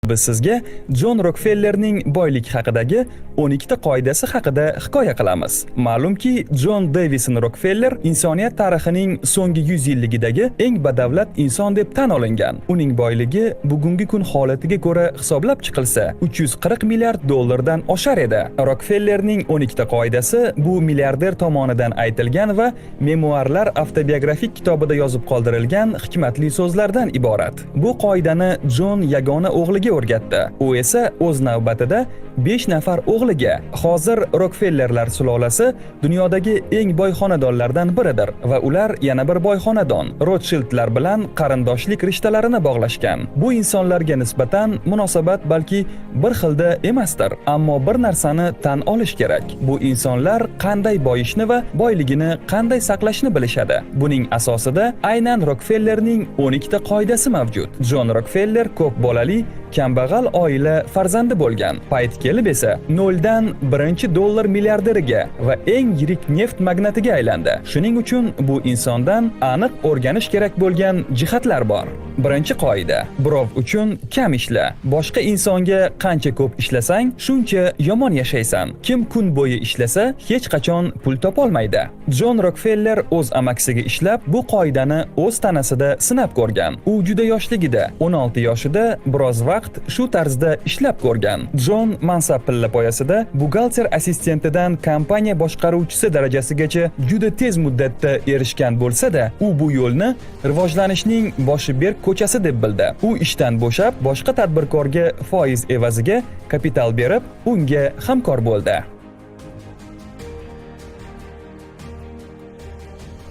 Biz sizga Jon Rokfellerning boylik haqidagi 12 ta qoidasi haqida hikoya qilamiz. Ma'lumki, Jon Davison Rokfeller insoniyat tarixining so'nggi 100 yilligidagi eng badavlat inson deb tan olingan. Uning boyligi bugungi kun holatiga ko'ra hisoblab chiqilsa, 340 milliard dollardan oshar edi. Rokfellerning 12 ta qoidasi bu milliarder tomonidan aytilgan va memuarlar avtobiografik kitobida yozib qoldirilgan hikmatli so'zlardan iborat. Bu qoidani Jon yagona o'g'liga o'rgatdi. U esa o'z navbatida 5 nafar o'g'liga. Hozir Rokfellerlar sulolasi dunyodagi eng boy xonadonlardan biridir va ular yana bir boy xonadon Rotshildlar bilan qarindoshlik rishtalarini bog'lashgan. Bu insonlarga nisbatan munosabat balki bir xilda emasdir, ammo bir narsani tan olish kerak. Bu insonlar qanday boyishni va boyligini qanday saqlashni bilishadi. Buning asosida aynan Rokfellerning 12 ta qoidasi mavjud. Jon Rokfeller ko'p bolali kambag'al oila farzandi bo'lgan. Payt kelib esa noldan birinchi dollar milliarderiga va eng yirik neft magnatiga aylandi. Shuning uchun bu insondan aniq o'rganish kerak bo'lgan jihatlar bor. Birinchi qoida: birov uchun kam ishla. Boshqa insonga qancha ko'p ishlasang, shuncha yomon yashaysan. Kim kun bo'yi ishlasa, hech qachon pul topolmaydi. Jon Rokfeller o'z amakisiga ishlab, bu qoidani o'z tanasida sinab ko'rgan. U juda yoshligida, 16 yoshida biroz vaqt shu tarzda ishlab ko'rgan. Jon mansab pillapoyasida buxgalter assistentidan kompaniya boshqaruvchisi darajasigacha juda tez muddatda erishgan bo'lsa-da, u bu yo'lni rivojlanishning boshi berk ko'chasi deb bildi. U ishdan bo'shab, boshqa tadbirkorga foiz evaziga kapital berib, unga hamkor bo'ldi.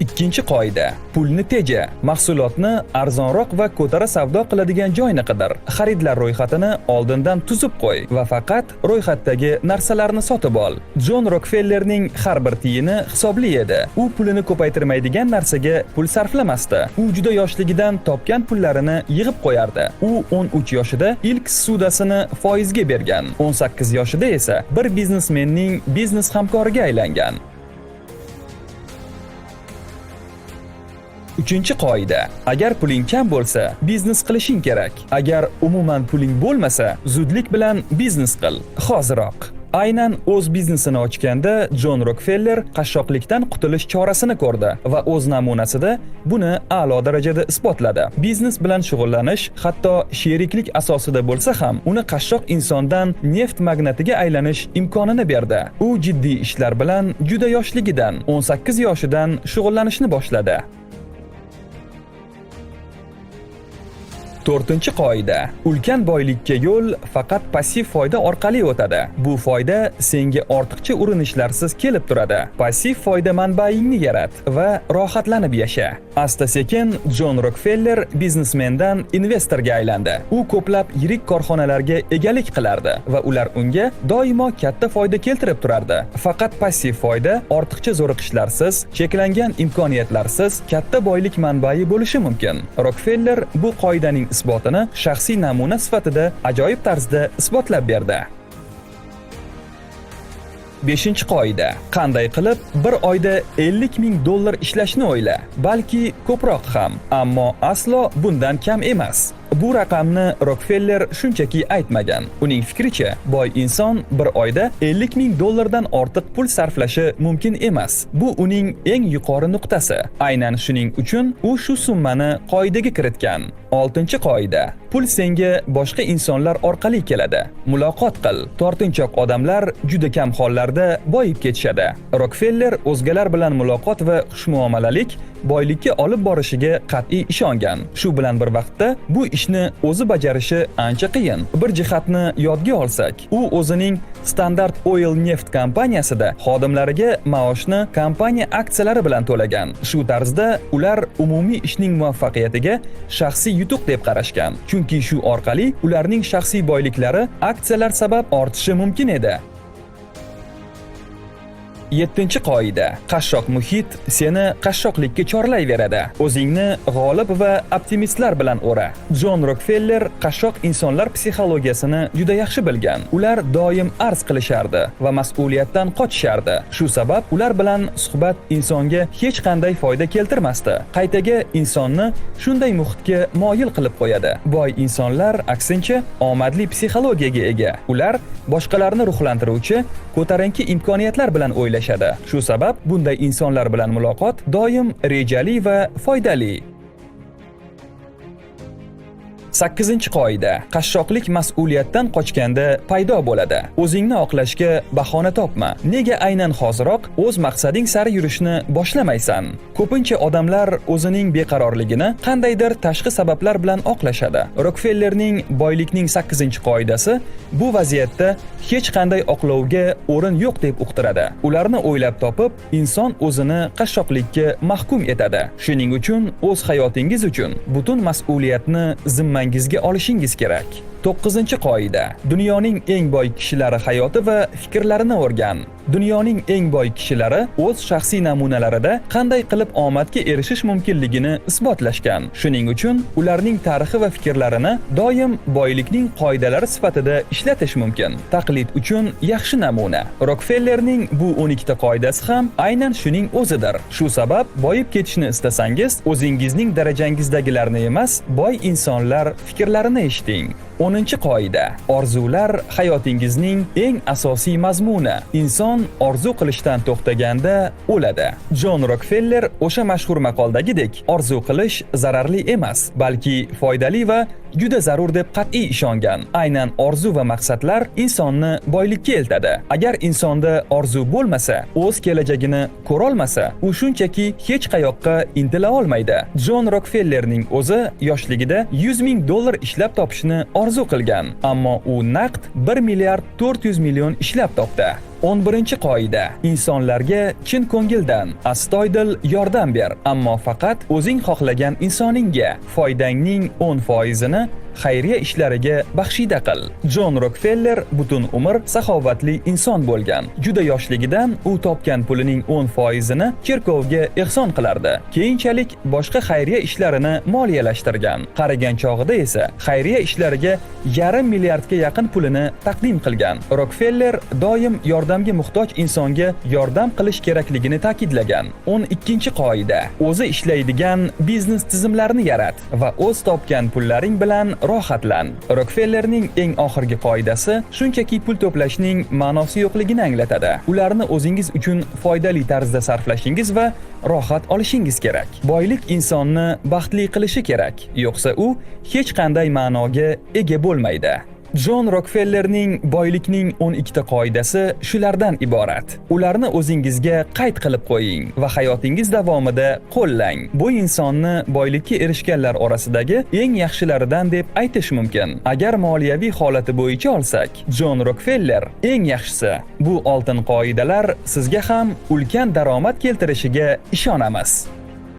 Ikkinchi qoida: pulni teja. Mahsulotni arzonroq va ko'tara savdo qiladigan joyni qidir. Xaridlar ro'yxatini oldindan tuzib qo'y va faqat ro'yxatdagi narsalarni sotib ol. Jon Rokfellerning har bir tiyini hisobli edi. U pulini ko'paytirmaydigan narsaga pul sarflamasdi. U juda yoshligidan topgan pullarini yig'ib qo'yardi. U 13 yoshida ilk ssudasini foizga bergan. 18 yoshida esa bir biznesmenning biznes hamkoriga aylangan. Uchinchi qoida: agar puling kam bo'lsa, biznes qilishing kerak. Agar umuman puling bo'lmasa, zudlik bilan biznes qil. Hoziroq. Aynan o'z biznesini ochganda Jon Rokfeller qashshoqlikdan qutulish chorasini ko'rdi va o'z namunasida buni a'lo darajada isbotladi. Biznes bilan shug'ullanish, hatto sheriklik asosida bo'lsa ham, uni qashshoq insondan neft magnatiga aylanish imkonini berdi. U jiddiy ishlar bilan juda yoshligidan, 18 yoshidan shug'ullanishni boshladi. To'rtinchi qoida: ulkan boylikka yo'l faqat passiv foyda orqali o'tadi. Bu foyda senga ortiqcha urinishlarsiz kelib turadi. Passiv foyda manbaingni yarat va rohatlanib yasha. Asta-sekin Jon Rokfeller biznesmendan investorga aylandi. U ko'plab yirik korxonalarga egalik qilardi va ular unga doimo katta foyda keltirib turardi. Faqat passiv foyda ortiqcha zo'riqishlarsiz, cheklangan imkoniyatlarsiz katta boylik manbai bo'lishi mumkin. Rokfeller bu qoidaning isbotini shaxsiy namuna sifatida ajoyib tarzda isbotlab berdi. Beshinchi qoida: qanday qilib bir oyda 50 ming dollar ishlashni o'yla, balki ko'proq ham, ammo aslo bundan kam emas. Bu raqamni Rokfeller shunchaki aytmagan. Uning fikricha, boy inson bir oyda 50 ming dollardan ortiq pul sarflashi mumkin emas. Bu uning eng yuqori nuqtasi. Aynan shuning uchun u shu summani qoidaga kiritgan. Oltinchi qoida: pul senga boshqa insonlar orqali keladi. Muloqot qil. Tortinchoq odamlar juda kam hollarda boyib ketishadi. Rokfeller o'zgalar bilan muloqot va xushmuomalalik boylikka olib borishiga qat'iy ishongan. Shu bilan bir vaqtda bu ishni o'zi bajarishi ancha qiyin. Bir jihatni yodga olsak, u o'zining Standard Oil neft kompaniyasida xodimlariga maoshni kompaniya aksiyalari bilan to'lagan. Shu tarzda ular umumiy ishning muvaffaqiyatiga shaxsiy yutuq deb qarashgan. Chunki shu orqali ularning shaxsiy boyliklari aksiyalar sabab ortishi mumkin edi. 7-qoida. Qashshoq muhit seni qashshoqlikka chorlayveradi. O'zingni g'olib va optimistlar bilan o'ra. Jon Rokfeller qashshoq insonlar psixologiyasini juda yaxshi bilgan. Ular doim arz qilishardi va mas'uliyatdan qochishardi. Shu sabab ular bilan suhbat insonga hech qanday foyda keltirmasdi. Qaytaga insonni shunday muhitga moyil qilib qo'yadi. Boy insonlar aksincha omadli psixologiyaga ega. Ular boshqalarni ruhlantiruvchi ko'tarinki imkoniyatlar bilan o'ylashadi. Shu sabab bunday insonlar bilan muloqot doim rejali va foydali. 8-qoida. Qashshoqlik mas'uliyatdan qochganda paydo bo'ladi. O'zingni oqlashga bahona topma. Nega aynan hoziroq o'z maqsading sari yurishni boshlamaysan? Ko'pincha odamlar o'zining beqarorligini qandaydir tashqi sabablar bilan oqlashadi. Rokfellerning boylikning 8-qoidasi bu vaziyatda hech qanday oqlovga o'rin yo'q deb uqtiradi. Ularni o'ylab topib, inson o'zini qashshoqlikka mahkum etadi. Shuning uchun o'z hayotingiz uchun butun mas'uliyatni zimmangizga olishingiz kerak. 9-qoida. Dunyoning eng boy kishilari hayoti va fikrlarini o'rgan. Dunyoning eng boy kishilari o'z shaxsiy namunalarida qanday qilib omadga erishish mumkinligini isbotlashgan. Shuning uchun ularning tarixi va fikrlarini doim boylikning qoidalari sifatida ishlatish mumkin. Taqlid uchun yaxshi namuna. Rokfellerning bu 12 ta qoidasi ham aynan shuning o'zidir. Shu sabab boyib ketishni istasangiz, o'zingizning darajangizdagilarni emas, boy insonlar fikrlarini eshiting. 10-qoida. Orzular hayotingizning eng asosiy mazmuni. Inson orzu qilishdan to'xtaganda o'ladi. Jon Rokfeller o'sha mashhur maqoldagidek, orzu qilish zararli emas, balki foydali va juda zarur deb qat'iy ishongan. Aynan orzu va maqsadlar insonni boylikka eltadi. Agar insonda orzu bo'lmasa, o'z kelajagini ko'rolmasa, u shunchaki hech qayoqqa intila olmaydi. Jon Rokfellerning o'zi yoshligida 100 ming dollar ishlab topishni orzu qilgan, ammo u naqd 1 milliard 400 million ishlab topdi. 11-qoida. Insonlarga chin ko'ngildan, astoydil yordam ber, ammo faqat o'zing xohlagan insoningga. Foydangning 10%ini xayriya ishlariga baxshida qil. Jon Rokfeller butun umr saxovatli inson bo'lgan. Juda yoshligidan u topgan pulining 10%ini cherkovga ehson qilardi. Keyinchalik boshqa xayriya ishlarini moliyalashtirgan. Qarigan chog'ida esa xayriya ishlariga 500 milliardga yaqin pulini taqdim qilgan. Rokfeller doim yordamga muhtoj insonga yordam qilish kerakligini ta'kidlagan. 12-qoida. O'zi ishlaydigan biznes tizimlarini yarat va o'z topgan pullaring bilan rohatlan. Rokfellerning eng oxirgi qoidasi shunchaki pul to'plashning ma'nosi yo'qligini anglatadi. Ularni o'zingiz uchun foydali tarzda sarflashingiz va rohat olishingiz kerak. Boylik insonni baxtli qilishi kerak, yo'qsa u hech qanday ma'noga ega bo'lmaydi. Jon Rokfellerning boylikning 12 ta qoidasi shulardan iborat. Ularni o'zingizga qayd qilib qo'ying va hayotingiz davomida qo'llang. Bu insonni boylikka erishganlar orasidagi eng yaxshilaridan deb aytish mumkin. Agar moliyaviy holati bo'yicha olsak, Jon Rokfeller eng yaxshisi. Bu oltin qoidalar sizga ham ulkan daromad keltirishiga ishonamiz.